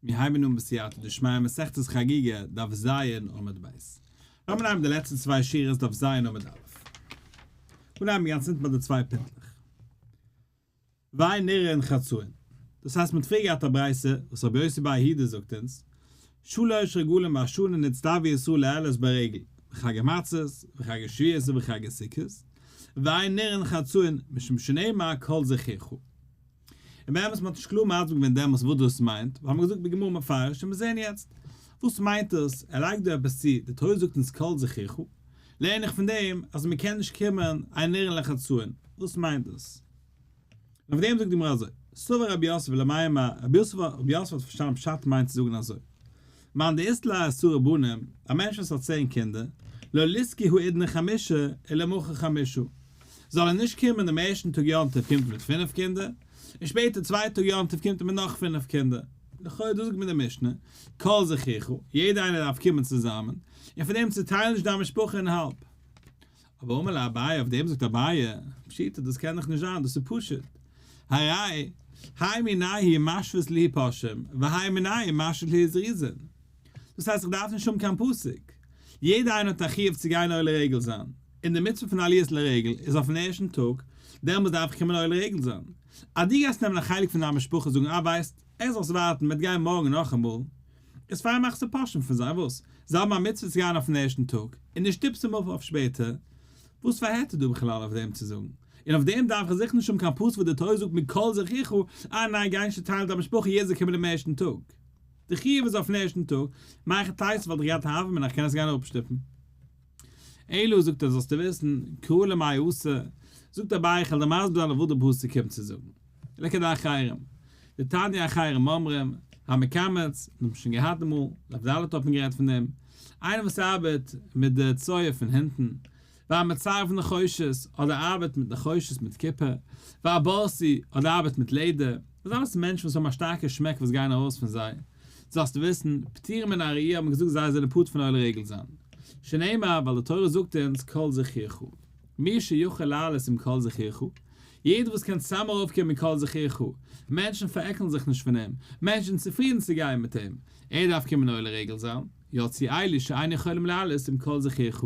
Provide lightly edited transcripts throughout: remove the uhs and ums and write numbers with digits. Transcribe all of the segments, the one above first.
מיר הייבן אן בסייעתא דשמיא מסכת חגיגה, דף ז עמוד ב'. לאמיר נעמען די לעצטע צוויי שורות דף ז עמוד א'. אנהייבן גאנץ אונטן ביי די צוויי פינטלעך. ואין נראין חצאין. דאס הייסט מ'האט פריער געהאט א ברייתא וואס רבי יוסי בר יהודה זאגט אונז, שלש רגלים בשנה נצטוו ישראל לעלות ברגל, בחג המצות, בחג השבועות ובחג הסוכות, ואין נראין חצאין, משום שנאמר כל זכורך. און באמת מ'האט נישט קלאר מסביר געווען דעמאלס וואס דאס מיינט, ווייל מ'האט געזאגט בגמרא מפרש און מיר זעען יעצט. וואס מיינט דאס? ער לייגט דא עפעס צו, די תורה זאגט אונז כל זכורך, לערן איך פון דעם אז מ'קען נישט קומען אין נראין לחצאין, וואס מיינט דאס? און אויף דעם זאגט די גמרא אזוי, סבר רב יוסף למימר, רב יוסף האט פארשטאנען פשט מיינט צו זאגן אזוי, מאן דאית ליה עשרה בנים, א מענטש וואס האט צען קינדער, לא ליזכי האידנא חמשה, ולמחר חמשה. זאל ער נישט קומען דעם ערשטן טאג יום טוב קומט ער מיט פינף קינדער, און שפעטער צווייטע טאג יום טוב קומט ער מיט נאך פינף קינדער. לכאורה דאס זאגט מיר די משנה, כל זכורך, יעדער איינער דארף קומען צוזאמען, און פון דעם צוטייל נישט דיין משפחה אין האלב. אבער אמר ליה אביי, אויף דעם זאגט אביי, פשיטא דאס קען דאך נישט זיין, דאס איז פשוט, הרי האי מינייהו משווית להו פושעים והאי מינייהו משווית להו זריזין. דאס הייסט איך דארף נישט האבן קיין פסוק, יעדער איינער האט א חיוב צו גיין עולה רגל זיין, און די מצוה פון עליית לרגל איז אויפן ערשטן טאג, דעמאלס דארף איך קומען עולה רגל זיין. אז דו גייסט נעמען א חלק פון דיין משפחה זאגן אה ווייסט, ער זאל עס ווארטן, מ'וועט גיין מארגן נאכאמאל, איז פאר מאכסטו פושעים פון זיי וואס? זיי האבן א מצוה צו גיין אויפן ערשטן טאג, און דו שטופסט אים אפ אויף שפעטער, וואס פאר היתר דא בכלל אויף דעם צו זאגן? און אויף דעם דארף איך זיכער נישט האבן קיין פסוק וואס די תורה זאגט מכל זכורך, אה ניין גיי נישט צוטיילן דיין משפחה יעדער זאל קומען דעם ערשטן טאג. די חיוב איז אויפן ערשטן טאג, מהיכי תיתי וואלט איך געהאט א הוה אמינא איך קען עס גיין אפשטופן. אלא זאגט ער זאלסטו וויסן, קרא למאי אתא, זאגט אביי איך וועל דיר מסביר זיין אויף וואס די פסוק קומט צו זאגן. לכדאחרים. דתניא אחרים אומרים, המקמץ, מיר האבן שוין געהאט אמאל, דף ד' האט מען גערעדט פון דעם, איינער וואס ארבעט מיט די צואה פון הינטן, והמצרף נחושת, אדער ארבעט מיט נחושת מיט קופער, והבורסי, אדער ארבעט מיט לעדער, דאס אלעס מענטשן וואס האבן א שטארקע שמעק וואס גייען ארויס פון זיי, זאלסטו וויסן, פטורים מן הראי' האט מען געזאגט זיי זענען פטור פון עולה רגל זיין, שנאמר ווייל די תורה זאגט אונז כל זכורך. מי שיכול לעלות עם כל זכורך, יעדער וואס קען צוזאם ארויפקומען מיט כל זכורך, מענטשן פארעקלן זיך נישט פון אים, מענטשן זענען צופרידן צו גיין מיט אים, ער דארף קומען עולה רגל זיין, יצאו אלו שאין יכולים לעלות עם כל זכורך,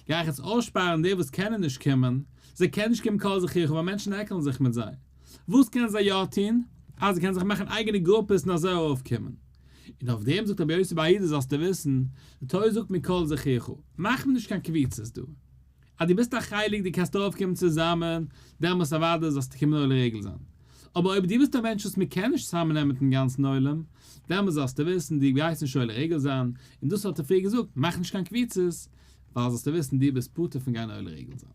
גיי איך יעצט אויסשפארן די וואס קענען נישט קומען, זיי קענען נישט קומען כל זכורך ווייל מענטשן עקלן זיך מיט זיי, וואס קענען זיי יא טון? אז זיי קענען זיך מאכן אייגענע גרופעס און אזוי ארויפקומען. און אויף דעם זאגט רבי יוסי בר יהודה זאלסטו וויסן, די תורה זאגט מכל זכורך, מאך מיר נישט קיין קבוצות דא. אז דו ביסט א חלק דו קענסט ארויפקומען צוזאמען, דעמאלס אוודאי זאלסטו קומען עולה רגל זיין. אבער אויב דו ביסט א מענטש וואס מען קען נישט צוזאמענעמען מיטן גאנצן עולם, דעמאלס זאלסטו וויסן דו גייסט נישט עולה רגל זיין, און דאס האט ער פריער געזאגט, מאך נישט קיין קבוצות, ווייל זאלסטו וויסן דו ביסט פטור פון גיין עולה רגל זיין.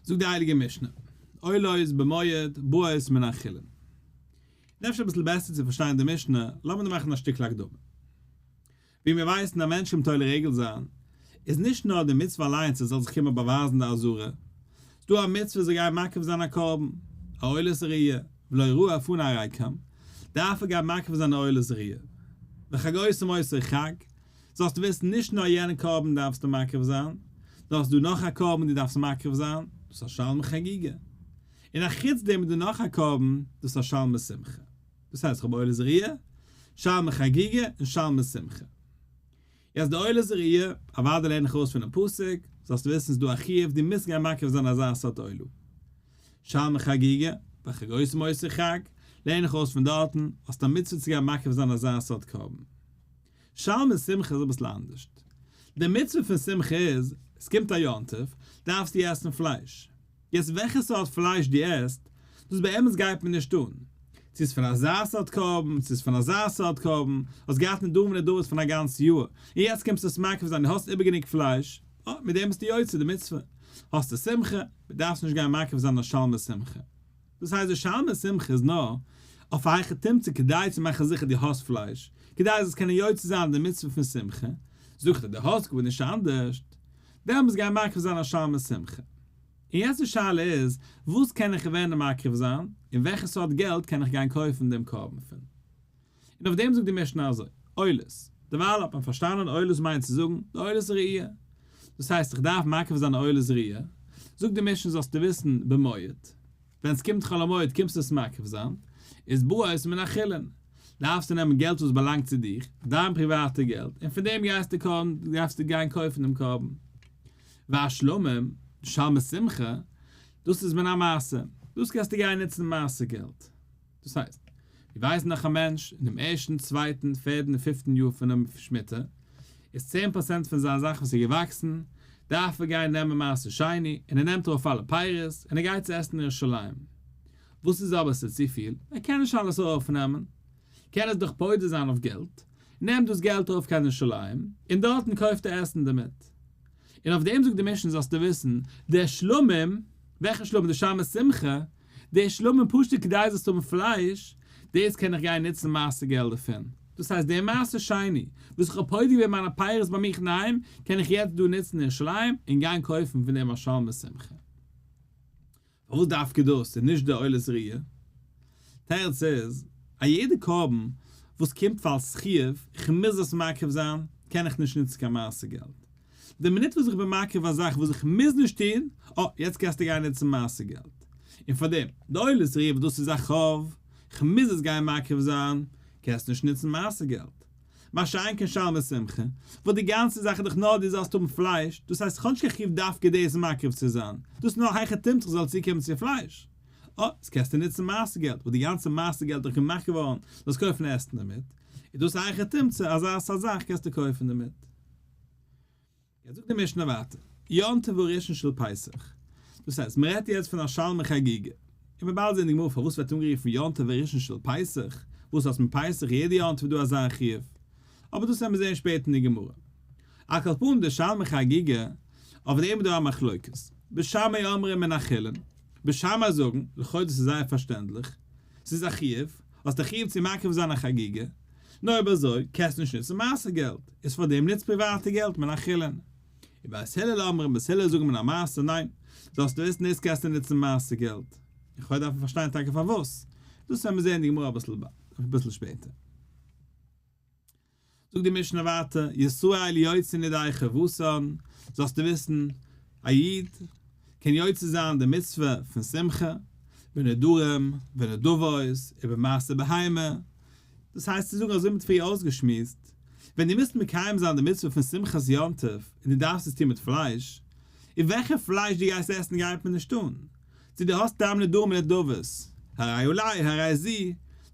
זאגט די הייליגע משנה, עולות במועד באות מן החולין. און אפשר אביסל בעסער צו פארשטיין די משנה, לאמיר דא מאכן א שטיקל הקדמה. ווי מיר ווייסן א מענטש קומט עולה רגל זיין, איז נישט נאר די מצוה אליינס ער זאל זיך קומען באווייזן די עזרה, ס'דא א מצוה זאל גיין מקריב זיין א קרבן, א עולת ראיה, ולא ראה פני ריקם, דארף ער גיין מקריב זיין א עולת ראיה. וחגותם אותו חג, זאלסטו וויסן נישט נאר יענע קרבן דארפסטו מקריב זיין, נאר ס'דא נאך א קרבן דו דארפסט מקריב זיין, דאס איז א שלמי חגיגה. און א חוץ דעם איז דא נאך א קרבן, דאס איז א שלמי שמחה. דאס הייסט כ'האב עולת ראיה, שלמי חגיגה און שלמי שמחה. יעצט די עולת ראיה, אוודאי לערן איך ארויס פונעם פסוק, זאלסטו וויסן ס'איז דא א חיוב דו מוזט גיין מקריב זיין אזא סארט עולה. שלמי חגיגה, וחגותם אותו חג, לערן איך ארויס פון דארטן, האסט א מצוה צו גיין מקריב זיין אזא סארט קרבן. שלמי שמחה איז אביסל אנדערשט. די מצוה פון שמחה איז, עס קומט א יום טוב, דארפסטו עסן פלייש. יעצט וועלכע סארט פלייש דו עסט, דאס באמת גייט מיר נישט אן. צו איז פון אזא סארט קרבן, צו איז פון אזא סארט קרבן, האסט געהאט נדרים ונדבות פון א גאנץ יאר, און יעצט קומסטו עס מקריב זיין, דו האסט איבער גענוג פלייש, אה, מיט דעם ביסטו יוצא די מצוה. האסטו שמחה, דו דארפסט נישט גיין מקריב זיין א שלמי שמחה. דאס הייסט די שלמי שמחה איז נאר אויף א היכי תמצא כדי צו מאכן זיכער דו האסט פלייש, כדי זאלסט קענען יוצא זיין די מצוה פון שמחה, זאגט ער דו האסט גארנישט אנדערשט, דעמאלטס גיי מקריב זיין א שלמי שמחה. און יעצט די שאלה איז, וואס קען איך ווען מקריב זיין, און וועלכע סארט געלט קען איך גיין קויפן דעם קרבן פון? און אויף דעם זאגט די משנה אזוי, עולות, דערווייל האט מען פארשטאנען עולות מיינט צו זאגן די עולת ראי', דאס הייסט איך דארף מקריב זיין א עולת ראי', זאגט די משנה זאלסטו וויסן במועד, ווען עס קומט חול המועד קומסטו עס מקריב זיין, איז באות מן החולין. דארפסטו נעמען געלט וואס באלאנגט צו דיך, דיין פריוואטע געלט, און פון דעם גייסטו דארפסטו גיין קויפן דעם קרבן. והשלמים, שלמי שמחה, דאס איז מן המעשר, דאס קענסטו גיין נוצן מעשר געלט. דאס הייסט, מיר ווייסן דאך א מענטש אין דעם ערשטן, צווייטן, פערדן און פיפטן יאר פונעם שמיטה, איז 10% פון זיין זאך וואס איז געוואקסן, דארף ער גיין נעמען מעשר שני, און ער נעמט ארויף אלע פירות, און ער גייט צו עסן אין ירושלים. וואס איז אבער ס'איז צופיל, ער קען נישט אלעס ארויפנעמען, קען עס דאך פודה זיין אויף געלט, נעמט דאס געלט ארויף קיין ירושלים, און דארטן קויפט ער עסן דערמיט. און אויף דעם זאגט די משנה זאלסטו וויסן, די שלמים, וועלכע שלמים? די שלמי שמחה, די שלמים פשוט כדי זאלסט האבן פלייש, דאס קען איך גיין נוצן מעשר געלט דערפון. דאס הייסט די מעשר שני וואס איך האב פודה געווען מיינע פירות ביי מיך אינדערהיים, קען איך יעצט דא נוצן אין ירושלים און גיין קויפן פון דעם א שלמי שמחה. פארוואס דווקא דאס און נישט די עולת ראיה? תירוץ איז, א יעדע קרבן וואס קומט פאר אלס חיוב, איך מוז עס מקריב זיין, קען איך נישט נוצן קיין מעשר געלט. די מינוט וואס איך בין מקריב א זאך וואס איך מוז נישט טון, אה, יעצט קענסטו גיין נוצן מעשר געלט. און פארדעם, די עולת ראיה וואס דאס איז א חוב, איך מוז עס גיין מקריב זיין, קענסט נישט נוצן מעשר געלט. מה שאין כן שלמי שמחה, וואס די גאנצע זאך איז דאך נאר דו זאלסט האבן פלייש, דאס הייסט איך האב נישט קיין חיוב דווקא דאס מקריב צו זיין, דאס איז נאר היכי תמצא איך זאל צוקומען צו פלייש. אה, איז קענסטו נוצן מעשר געלט, וואס די גאנצע מעשר געלט איז דאך געמאכט געווארן זאלסט קויפן עסן דערמיט, איז דאס היכי תמצא אזא סארט זאך קענסטו קויפן דערמיט. יעצט זאגט די משנה ווייטער, יום טוב הראשון של פסח, דאס הייסט מען רעדט יעצט פון א שלמי חגיגה, און מיר באלד זעהן די גמרא פארוואס ווערט אנגערופן יום טוב הראשון של פסח, וואס האסט מיט פסח, יעדע יום טוב איז דא אזא חיוב, אבער דאס וועלן מיר זעהן שפעטער אין די גמרא. על כל פנים די שלמי חגיגה, אויף דעם איז דא א מחלוקת, בית שמאי אומרים מן החולין, בית שמאי זאגן, לכאו' דאס איז זייער פארשטענדליך, ס'איז א חיוב, האסט א חיוב צו מקריב זיין א חגיגה, נו אויב אזוי קענסטו נישט נוצן מעשר געלט, איז פאר דעם נוץ פריוואטע געלט מן החולין. ובית הלל אומרים בית הלל זאגן מן המעשר ניין, זאלסטו וויסן דאס קענסטו נוצן מעשר געלט. לכאו' דארף מען פארשטיין טאקע פארוואס, דאס וועלן מיר זעהן אין די גמרא אביסל שפעטער. זאגט די משנה ווייטער, ישראל יוצאין ידי חובתן, זאלסטו וויסן, א איד קען יוצא זיין די מצוה פון שמחה, בנדרים ונדבות ובמעשר בהמה, דאס הייסט צו זאגן אזוי ווי מ'האט פריער אויסגעשמועסט, ווען דו מוזט מקיים זיין די מצוה פון שמחת יום טוב און דו דארפסט עס טון מיט פלייש, און וועלכע פלייש דו גייסט עסן גייט מיר נישט אן, צו דו האסט סתם נדרים און נדבות, הרי עלי הרי זו,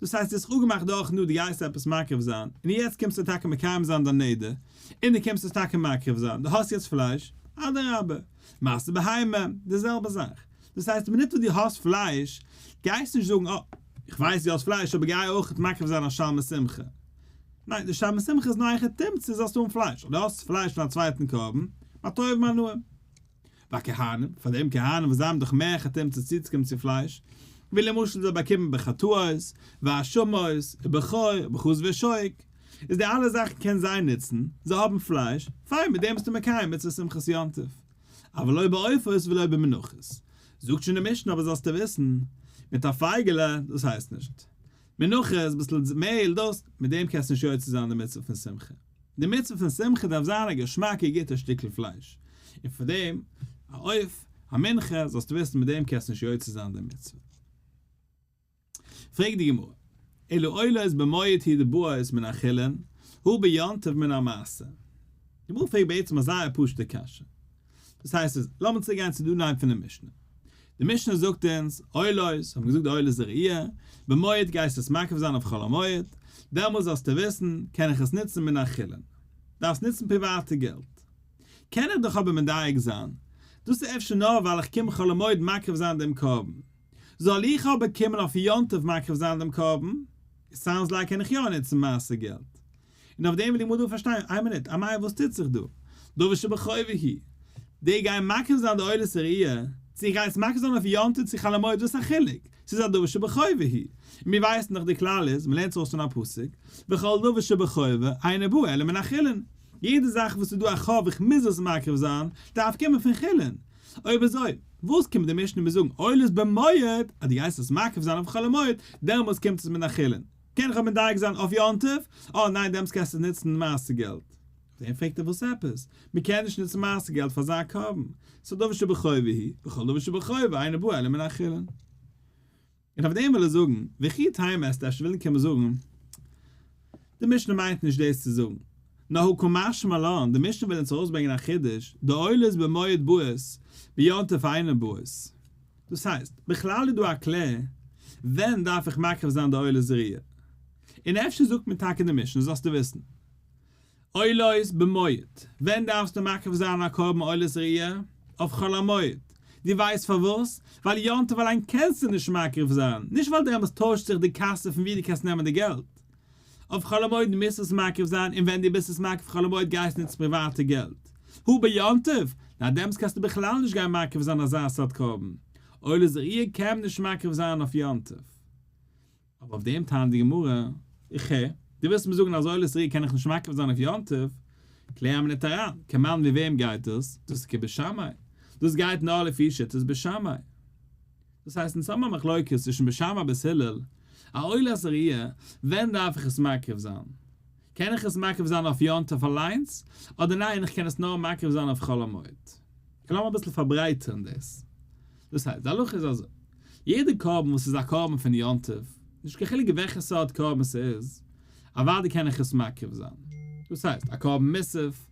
דאס הייסט דו האסט זיך אפגעמאכט דורכן דא דו גייסט עפעס מקריב זיין, און יעצט קומסטו טאקע מקיים זיין דיין נדר, און דו קומסט עס טאקע מקריב זיין, דו האסט יעצט פלייש, אדרבה, מעשר בהמה, די זעלבע זאך, דאס הייסט די מינוט וואס דו האסט פלייש, גייסטו נישט זאגן אה, איך ווייס דו האסט פלייש אבער גיי אויך מקריב זיין א שלמי שמחה, ניין, די שלמי שמחה איז נאר היכי תמצא זאלסט האבן פלייש, אויב דו האסט פלייש פון א צווייטן קרבן, מה טוב ומה נעים. והכהנים, פאר דעם כהנים וואס זיי האבן דאך מער היכי תמצא צוצוקומען צו פלייש, ווי למשל זיי באקומען בחטאות, והאשמות, ובכור, ובחזה ושוק, איז די אלע זאכן קען זיי נוצן, זיי האבן פלייש, פיין מיט דעם ביסטו מקיים מצוות שמחת יום טוב. אבל לא בעופות ולא במנחות. זאגט שוין די משנה אבער זאלסטו וויסן, מיט א פייגעלע, דאס הייסט נישט. מנחות, ביסל מעהל, דאס, מיט דעם קענסטו נישט יוצא זיין די מצוה פון שמחה. די מצוה פון שמחה דארף זיין א געשמאקע גוטע שטיקל פלייש, און פאר דעם א עוף, א מנחה, זאלסטו וויסן מיט דעם קענסטו נישט יוצא זיין די מצוה. פרעגט די גמרא, אלא עולות במועד הוא דבאות מן החולין, הא ביום טוב מן המעשר. די גמרא פרעגט בעצם א זייער פשוט'ע קשיא. דאס הייסט איז, לאמיר צוריק גיין צו די אנהייב פונעם משנה. די משנה זאגט אונז, עולות, האבן געזאגט די עולות ראיה, במועד גייסטו עס מקריב זיין אויף חול המועד, דעמאלס זאלסטו וויסן, קען איך עס נוצן מן החולין. דארפסט נוצן פריוואטע געלט. קען איך דאך אבער מדייק זיין, דאס איז אפשר נאר ווייל איך קום חול המועד מקריב זיין דעם קרבן. זאל איך אבער קומען אויף יום טוב מקריב זיין דעם קרבן? It sounds like קען איך יא נוצן מעשר געלט. און אויף דעם וויל די גמרא דא פארשטיין, איין מינוט, אמאי וואס טוט זיך דא? דבר שבחובה הוא. די גייען מקריב זיין די עולת הראיה, צו איך גיי עס מקריב זיין אויף יום טוב צו חול המועד וואס א חילוק? ס'איז א דבר שבחובה הוא. און מיר ווייסן דאך די כלל איז, מ'לערנט עס אויס פון א פסוק, וכל דבר שבחובה אינו בא אלא מן החולין. יעדע זאך וואס איז דא א חוב איך מוז עס מקריב זיין, דארף קומען פון חולין. אויב אזוי, וואס קומט די משנה מיר זאגן עולות במועד, אז דו גייסט עס מקריב זיין אויף חול המועד, דעמאלס קומט עס מן החולין. קען איך אבער מדייק זיין אויף יום טוב? אה ניין דעמאלס קענסטו נוצן מעשר געלט. אויף דעם פרעגט ער וואס עפעס? מען קען נישט נוצן מעשר געלט פאר אזא קרבן. ס'איז דבר שבחובה הוא, וכל דבר שבחובה אינו בא אלא מן החולין. און אויף דעם וויל ער זאגן, וכי תימא וועסטו אפשר ווילן קומען זאגן. די משנה מיינט נישט דאס צו זאגן. נאר הא קא משמע לן, די משנה וויל אונז ארויסברענגען א חידוש, דעולות במועד באות, ביום טוב אינן באות. דאס הייסט, בכלל איז דא א קלער, ווען דארף איך מקריב זיין די עולת ראיה? און אפשר זאגט מיר טאקע די משנה, זאלסטו וויסן. עולות במועד, ווען דארפסטו מקריב זיין א קרבן עולת ראיה? אויף חול המועד. דו ווייסט פארוואס? ווייל יום טוב אליין קענסטו נישט מקריב זיין, נישט ווייל דעמאלס טוישט זיך די קאסע פון ווי דו קענסט נעמען די געלט. אויף חול המועד מוזט עס מקריב זיין און ווען דו ביסט עס מקריב חול המועד גייסטו נוצן פריוואטע געלט. הא ביום טוב? ניין דעמאלס קענסטו בכלל נישט גיין מקריב זיין אזא סארט קרבן. עולת ראיה קען מען נישט מקריב זיין אויף יום טוב. אבער אויף דעם טענה'ט די גמרא, איך הער, דו ווילסט מיר זאגן אז עולת ראיה קען איך נישט מקריב זיין אויף יום טוב? קלער א מינוט אריין, כמאן ווי וועם גייט דאס? דאס איז כבית שמאי. דאס גייט נאר לפי שיטת בית שמאי. דאס הייסט אונז האבן א מחלוקת צווישן בית שמאי בית הלל, א עולת ראיה, ווען דארף איך עס מקריב זיין? קען איך עס מקריב זיין אויף יום טוב אליינס? אדער ניין איך קען עס נאר מקריב זיין אויף חול המועד? און לאמיר אביסל פארברייטערן דאס. דאס הייסט, די הלכה איז אזוי, יעדע קרבן וואס איז א קרבן פון יום טוב, נישט קיין חילוק וועלכע סארט קרבן ס'איז, אוודאי קען איך עס מקריב זיין. דאס הייסט, א קרבן מוסף,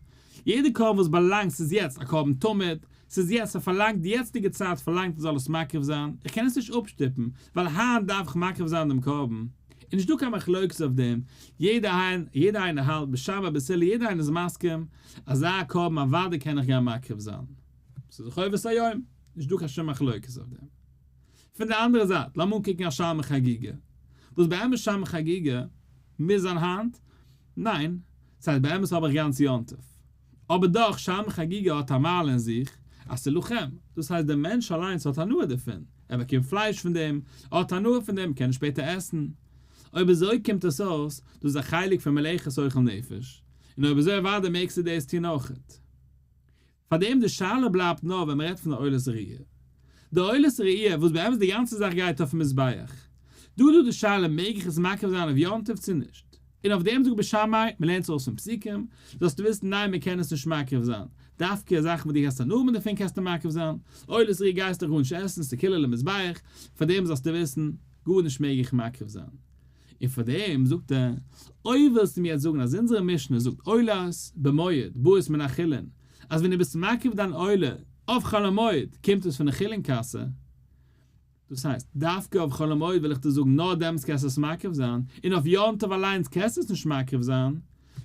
יעדע קרבן וואס באלאנגט, ס'איז יעצט א קרבן תמיד, ס'איז יעצט, ס'פארלאנגט, די יעצטיגע צייט פארלאנגט איך זאל עס מקריב זיין, איך קען עס נישט אפשטופן, ווייל היינט דארף איך מקריב זיין דעם קרבן, און נישט דא קיין מחלוקת אויף דעם, יעדע איינער האלט, בית שמאי בית הלל, יעדער איינער איז מסכים, אזא קרבן אוודאי קען איך גיין מקריב זיין. ס'איז א חובת היום, נישט דא קיין שום מחלוקת אויף דעם. פון די אנדערע זייט, לאמיר אנקוקן א שלמי חגיגה, וואס באמת שלמי חגיגה מוז זיין היינט? ניין, ס'הייסט באמת האב איך גאנץ יום טוב. אבער דאך, שלמי חגיגה האט א מעלה אין זיך, אז ס'איז לכם, דאס הייסט דער מענטש אליינס האט הנאה דערפון, ער באקומט פלייש פון דעם, ער האט הנאה פון דעם, קען ער שפעטער עסן. אויב אזוי קומט עס אויס, דאס איז א חלק פון מלאכת אוכל נפש, און אויב אזוי אוודאי מעגסטו דאס טון אויכעט. פארדעם די שאלה בלייבט נאר ווען מ'רעדט פון די עולת ראי'. די עולת ראי' וואס באמת די גאנצע זאך גייט אויפן מזבח. דא דא די שאלה מעג איך עס מקריב זיין אויף יום טוב צו נישט. און אויף דעם זאגט בית שמאי, מ'לערנט עס אויס פון פסוקים, זאלסטו וויסן ניין מ'קען עס נישט מקריב זיין. דווקא זאכן וואס דו האסט הנאה דערפון קענסטו מקריב זיין. עולת ראי' גייסטו גארנישט עסן, ס'איז כולה למזבח, פארדעם זאלסטו וויסן, גארנישט מעג איך מקריב זיין. און פאר דעם זאגט ער, אויב ווילסטו מיר יעצט זאגן אז אונזערע משנה זאגט עולות במועד באות מן החולין, אז ווען דו ביסט מקריב דיין עולה אויף חול המועד קומט עס פון די חולין קאסע, דאס הייסט, דווקא אויף חול המועד וויל איך דיר זאגן נאר דעמאלטס קענסטו עס מקריב זיין, און אויף יום טוב אליינס קענסטו עס נישט מקריב זיין,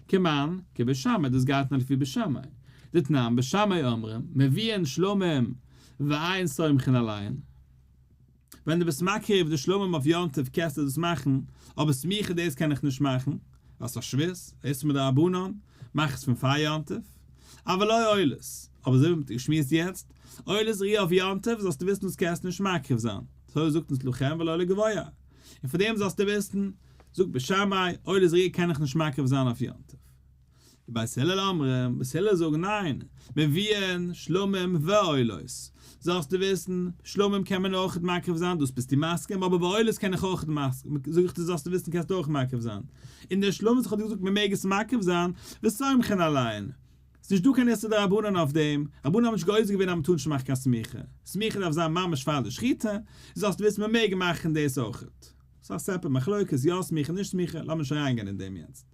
כמאן כבית שמאי, דאס גייט נאר לפי בית שמאי, דתנן בית שמאי אומרים, מביאין שלמים ואין סומכין עליהן. ווען דו ביסט מקריב די שלמים אויף יום טוב קענסטו דאס מאכן, אבער סמיכה דאס קען איך נישט מאכן, ווייל ס'איז א שבות, דאס איז מדרבנן, מאך עס פון פאר יום טוב. אבל לא עולות, אבער אזוי ווי מ'האט געשמועסט יעצט, עולת ראיה אויף יום טוב זאלסטו וויסן דאס קענסטו נישט מקריב זיין, תורה זאגט אונז לכם ולא לגבוה, און פאר דעם זאלסטו וויסן, זאגט בית שמאי, עולת ראיה קען איך נישט מקריב זיין אויף יום טוב. ובית הלל אומרים, בית הלל זאגן ניין, מביאין שלמים ועולות, זאלסטו וויסן, שלמים קען מען אויכעט מקריב זיין, דאס ביסטו מסכים, אבער ועולות קען איך אויכעט זאג איך דיר זאלסטו וויסן קענסטו אויך מקריב זיין, און די שלמים וואס איך האב דיר געזאגט מען מעג עס מקריב זיין, וסומכין עליהן, ס'איז נישט דא קיין איסור דרבנן אויף דעם, רבנן האבן נישט גוזר געווען אז מען טאר נישט מאכן קיין סמיכה, סמיכה דארף זיין ממש פאר די שחיטה, זאלסטו וויסן מען מעג מאכן דאס אויכעט. ס'איז א separate מחלוקת, יא סמיכה נישט סמיכה, לאמיר נישט אריינגיין אין דעם יעצט.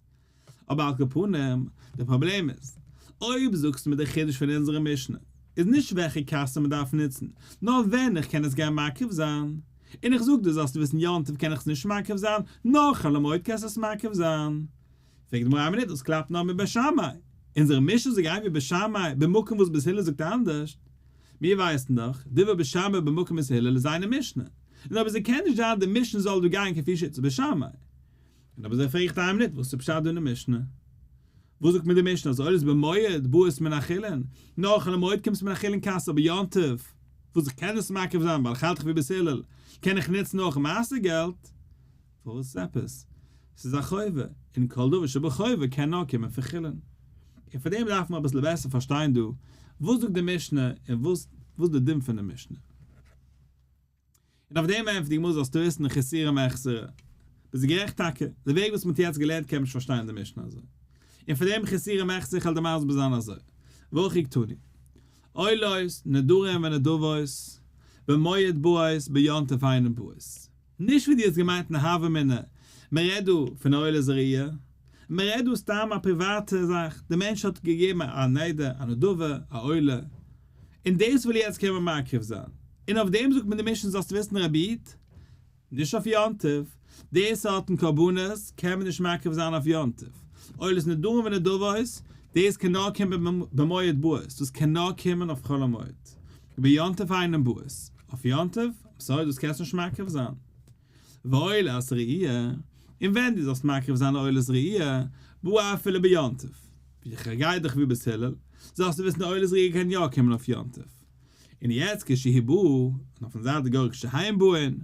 אבער על כל פנים, די פראבלעם איז, אויב זאגסטו מיר די חידוש פון אונזערע משנה איז נישט וועלכע קאסע מען דארף נוצן, נאר ווען איך קען עס גיין מקריב זיין, און איך זאג דיר זאלסטו וויסן יום טוב קען איך עס נישט מקריב זיין, נאר חול המועד קענסטו עס מקריב זיין. פרעגט די גמרא א מינוט דאס קלאפט נאר מיט בית שמאי, אונזערע משנה זאל גיין ווי בית שמאי במקום וואס בית הלל זאגט אנדערש, מיר ווייסן דאך, דברי בית שמאי במקום בית הלל איז אינה משנה, און אויב אזוי קען נישט זיין די משנה זאל דא גיין כפי שיטת בית שמאי. און אויב אזוי פרעג איך דיין מינוט, וואס איז פשט דא אין די משנה? וואס זאגט מיר די משנה אז עולות במועד באות מן החולין, נאר חול המועד קומט עס מן החולין קאסע אבער יום טוב וואס איך קען עס מקריב זיין ווייל איך האלט דאך ווי בית הלל קען איך נוצן אויך מעשר געלט? פארוואס עפעס? ס'איז א חובה, און כל דבר שבחובה קען נאר קומען פון חולין. און פאר דעם דארף מען אביסל בעסער פארשטיין דא וואס זאגט די משנה און וואס איז די דין פון די משנה. און אויף דעם ענטפערט די גמרא זאלסטו וויסן חסורי מחסרא. ביסט גערעכט טאקע, די וועג וואס מ'האט יעצט געלערנט קען מען נישט פארשטיין די משנה אזוי. און פאר דעם חסורי מחסרא איך וועל דיר מסביר זיין אזוי. והכי קתני. עולות, נדרים ונדבות, במועד באות, ביום טוב אינן באות. נישט ווי דו האסט געמיינט אין הוה אמינא, מ'רעדט דא פון עולת ראיה. מען רעדט דא סתם א פריוואטע זאך, דער מענטש האט געגעבן א נדר, א נדבה, א עולה, און דאס וויל ער יעצט קומען מקריב זיין, און אויף דעם זאגט מען די משנה זאלסט וויסן רבי איד, נישט אויף יום טוב, די סארטן קרבנות קען מען נישט מקריב זיין אויף יום טוב, עולות נדרים ונדבות, דאס קען נאר קומען במועד באות, דאס קען נאר קומען אויף חול המועד, וביום טוב אינן באות, אויף יום טוב, sorry דאס קענסטו נישט מקריב זיין. ועולת ראי', און ווען דו זאלסט מקריב זיין א עולת ראי', באה אפילו ביום טוב, ווי איך גיי דאך ווי בית הלל, זאלסטו וויסן די עולת ראי' קען יא קומען אויף יום טוב. און יעצט כשהיא באה, און אויפן זייט די גאר כשהם באין,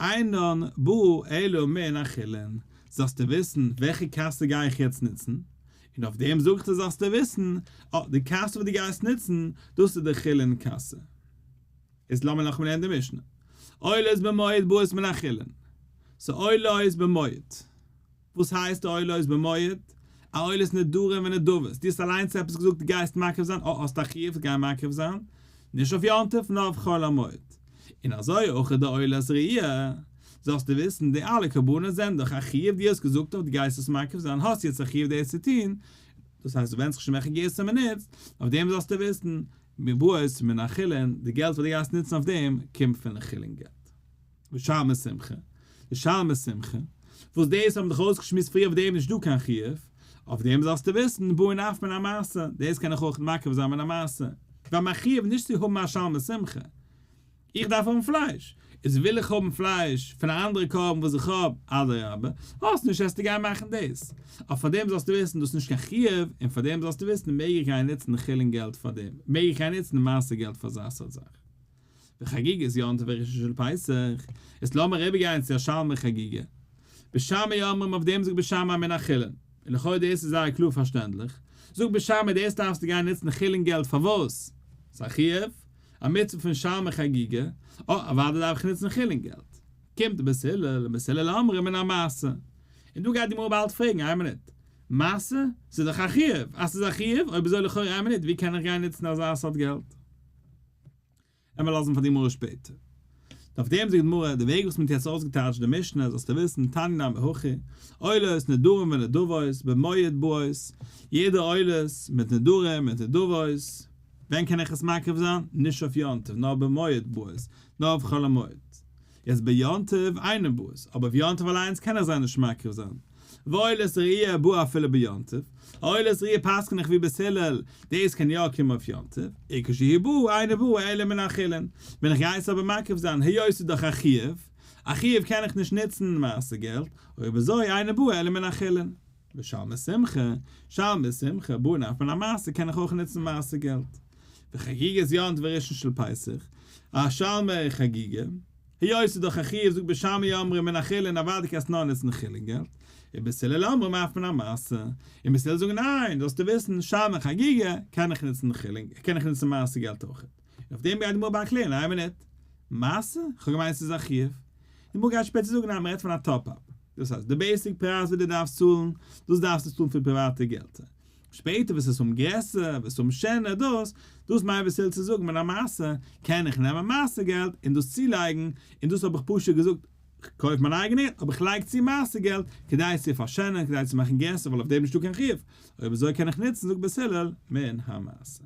אינן באה אלא מן החולין, זאלסטו וויסן וועלכע קאסע גיי איך יעצט נוצן, און אויף דעם זאגט ער זאלסטו וויסן, אה, די קאסע וואס דו גייסט נוצן, דאס איז די חולין קאסע. איז לאמיר נאכאמאל לערנען די משנה. עולות במועד באות מן החולין. ס'עולות במועד. וואס הייסט עולות במועד? א עולת נדרים ונדבות. דו האסט אליינס עפעס געזאגט דו גייסט מקריב זיין, אה האסט א חיוב גיי מקריב זיין. נישט אויף יום טוב נאר אויף חול המועד. און אזוי אויך איז די עולת ראיה. זאלסטו וויסן די אלע קרבנות זענען דאך א חיוב דו האסט געזאגט אויף דו גייסט עס מקריב זיין האסט יעצט א חיוב דאס צו טון. דאס הייסט ווענדט זיך שוין וועלכע גירסא מ'נוצט. אויף דעם זאלסטו וויסן מבואות מן החולין, די געלט וואס דו גייסט נוצן אויף דעם קומט פון חולין געלט. ושלמי שמחה, די שלמי שמחה, וואס דאס האבן דאך אויסגעשמועסט פריער אויף דעם נישט דא קיין חיוב, אויף דעם זאלסטו וויסן, באין אף מן המעשר, דאס קען איך אויך מקריב זיין מן המעשר, ווייל מיין חיוב נישט צו האבן א שלמי שמחה, איך דארף האבן פלייש, איז וויל איך האבן פלייש פון א אנדערע קרבן וואס איך האב, אדרבה, האסט נישט וועסטו גיין מאכן דאס, אבער פאר דעם זאלסטו וויסן דאס איז נישט קיין חיוב, און פאר דעם זאלסטו וויסן מעג איך גיין נוצן חולין געלט פאר דעם, מעג איך גיין נוצן מעשר געלט פאר אזא סארט זאך. וחגיגת יום טוב וראשון של פסח, איז לאמיר אריבערגיין צו א שלמי חגיגה. בית שמאי אומרים אויף דעם זאגט בית שמאי מן החולין, און לכאו' דאס איז זייער קלאר פארשטענדליך, זאגט בית שמאי דאס דארפסטו גיין נוצן חולין געלט פארוואס? ס'איז א חיוב? א מצוה פון שלמי חגיגה, אה, אוודאי דארף איך נוצן חולין געלט. קומט בית הלל, און בית הלל אומרים מן המעשר. און דא גייט די גמרא באלד פרעגן, איין מינוט, מעשר? ס'איז דאך א חיוב, אז ס'איז א חיוב, אויב אזוי לכאורה איין מינוט, ווי קען איך גיין נוצן אזא סארט געלט? עמער לאזן פאר די גמרא שפעטער. אויף דעם זאגט די גמרא, די וועג וואס מען האט יעצט אויסגעטייטשט די משנה, זאלסטו וויסן, תניא נמי הכי, עולות נדרים ונדבות, במועד באות, יעדע עולות מיט נדרים מיט נדבות, ווען קען איך עס מקריב זיין? נישט אויף יום טוב, נאר במועד באות, נאר אויף חול המועד. יעצט ביום טוב אינן באות, אבער אויף יום טוב אליינס קען איך זיי נישט מקריב זיין. ועולת ראיה באה אפילו ביום טוב, א עולת ראיה פסק'ן איך ווי בית הלל, דאס קען יא קומען אויף יום טוב, וכשהיא באה אינה באה אלא מן החולין, ווען איך גיי עס אבער מקריב זיין היות ס'איז דאך א חיוב, א חיוב קען איך נישט נוצן מעשר געלט, אויב אזוי אינה באה אלא מן החולין. ושלמי שמחה, שלמי שמחה, באין אף מן המעשר קען איך אויך נוצן מעשר געלט. וחגיגת יום טוב וראשון של פסח, א שלמי חגיגה, היות ס'איז דאך א חיוב זאגט בית שמאי אומרים מן החולין אוודאי קענסט נאר נוצן חולין געלט, ובית הלל אומרים אף מן המעשר, און בית הלל זאגן ניין, זאלסטו וויסן, שלמי חגיגה קען איך נוצן חולין, קען איך נוצן מעשר געלט אויך. און אויף דעם גייט די גמרא ערקלערן, איין מינוט, מעשר? כ'האב געמיינט ס'איז א חיוב. די גמרא גייט שפעטער זאגן אז מ'רעדט פון א top-up. דאס הייסט די basic פרייז וואס דו דארפסט צאלן, דאס דארפסטו צאלן פון פריוואטע געלטער. שפעטער וועסטו עס האבן גרעסער, וועסטו האבן שענער, דאס, דאס מיינט וואס וויל צו זאגן מיט א מעשר, קען איך נעמען מעשר געלט און דאס צולייגן, און דאס האב איך פשוט געזאגט, כ'קויף מיין אייגענע געלט, אבער כ'לייג צו מעשר געלט, כדי עס צו פארשענערן, כדי צו מאכן גרעסער, ווייל אויף דעם איז נישטא קיין חיוב, אויב אזוי קען איך נוצן, זאגט בית הלל, מן המעשר.